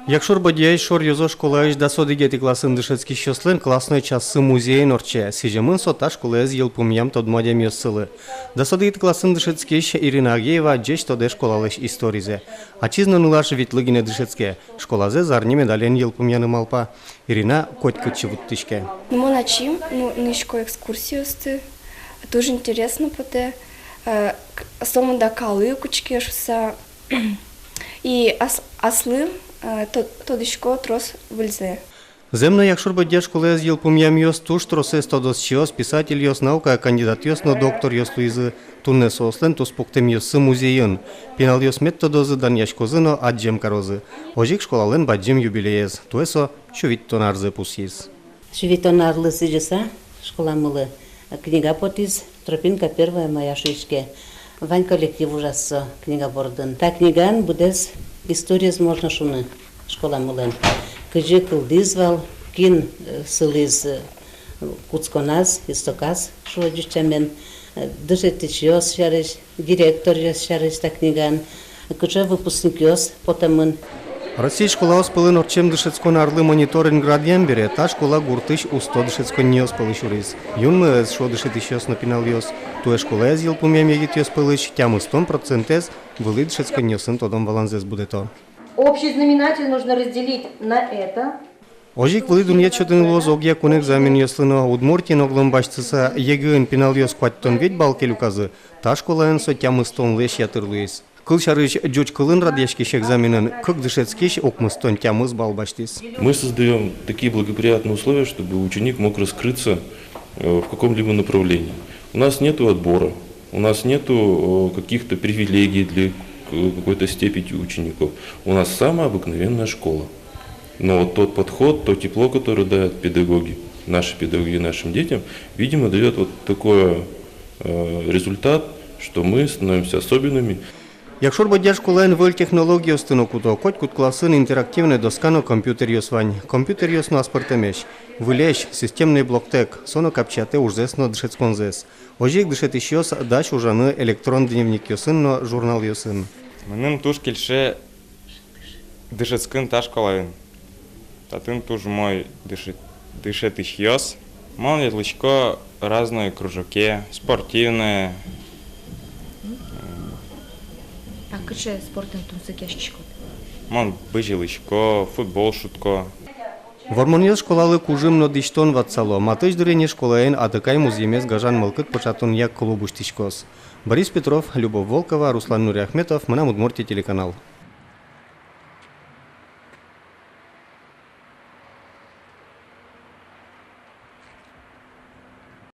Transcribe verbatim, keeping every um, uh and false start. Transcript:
Якшур-Бӧдьяысь шор ёзо школаысь дас одӥгетӥ классын дышетскисьёслэн классной чассы музейын ортче. Сӥземын со та школаез йылпумъям тодмо адямиоссылы. Дас одӥгетӥ классын дышетскись Ирина Агеева ӟеч тодэ школалэсь историзэ. Ачиз но нылаш витьлы гинэ дышетске. Школазэ зарни медален йылпумъяны малпа. Ирина котькытчы вуттӥське. Ну, мон ачим, ну, нуисько экскурсиосты, туж интересно потэ, э, к-, сомында калык учке шуса. И ас-, аслым, э, то-, тодӥсько трос выльзэ. Зэм но, Якшур-Бӧдья школаез йылпумъямъёс туж тросэз тодосчиос, писательёс, наукая кандидатъёс но докторъёс луизы. Туннэ соослэн туспуктэмъёссы музейын. Пиналъёс мед тодозы, данъяськозы но адӟем карозы. Озьы ик школалэн бадӟым юбилеез. Туэ со сю витьтон арзэ пусйиз. Сю витьтон арлы сӥзьыса школамылы книга потӥз, «Тропинка первая моя» шуиське. Вань коллектив ужаз со книга бордын. Та книгаын быдэс историез можно шуны школамылэн. Кызьы кылдӥз вал, кин, э, сылӥз, э, кутсконаз, истоказ, шуо ӟуч сямен, э, дышетӥсьёс сярысь, директоръёс сярысь та книгаын, кыӵе выпускникъёс потэмын. Россиысь школаос пӧлын ортчем дышетскон арлы мониторинг радъям бере, та школа гуртысь усто дышетсконниос пӧлы сюриз. Юнме ӧз, шуо дышетӥсьёс но пиналъёс. Туэ школаез йылпумъям егитъёс пӧлысь тямыстон процентэз вылӥ дышетсконниосын тодон-валанзэс будэто. Общий знаменатель нужно разделить на это. Озьы ик вылӥ дунъет сётыны луоз огъя кун экзаменъёслы но. Удмуртиын оглом басьтыса, ЕГЭ-ын пиналъёс куатьтон вить балл ке люказы, та школаын со тямыстонлэсь ятыр луиз. Кылсярысь, ӟуч кылын радъяськись экзаменын кык дышетскись укмыстон тямыс балл басьтӥз. Мы создаём такие благоприятные условия, чтобы ученик мог раскрыться, э, в каком-либо направлении. У нас нету отбора, у нас нету, э, каких-то привилегий для к-, какой-то степени учеников. У нас самая обыкновенная школа. Но вот тот подход, то тепло, которое дают педагоги, наши педагоги нашим детям, видимо, даёт вот такой, э, результат, что мы становимся особенными. Якшур-Бӧдья школаын выль технологиосты но куто. Котькуд классын интерактивной доска но компьютеръёс вань. Компьютеръёс но аспӧртэмесь. Выльесь, системной блоктэк, со но капчиятэ ужзэс но дышетсконзэс. Озьы ик дышетӥсьёс дась ужаны электрон дневникъёсын но журналъёсын. Мыным туж кельше дышетскыны та школаын. Татын туж умой дышет-, дышетӥсьёс. Мон ветлӥсько разной кружоке, спортивное. А кыӵе спортэн тунсыкъяськиськод? Мон бызьылӥсько, футбол шудӥсько. Вормонъёс школалы кужым но дӥсьтон ватсало. Матысь дыре ни школаын атыкай музъемез гажан мылкыд пыӵатонъя клуб усьтӥськоз. Борис Петров, Любовь Волкова, Руслан Нуриахметов, «Мынам Удмуртие» телеканал.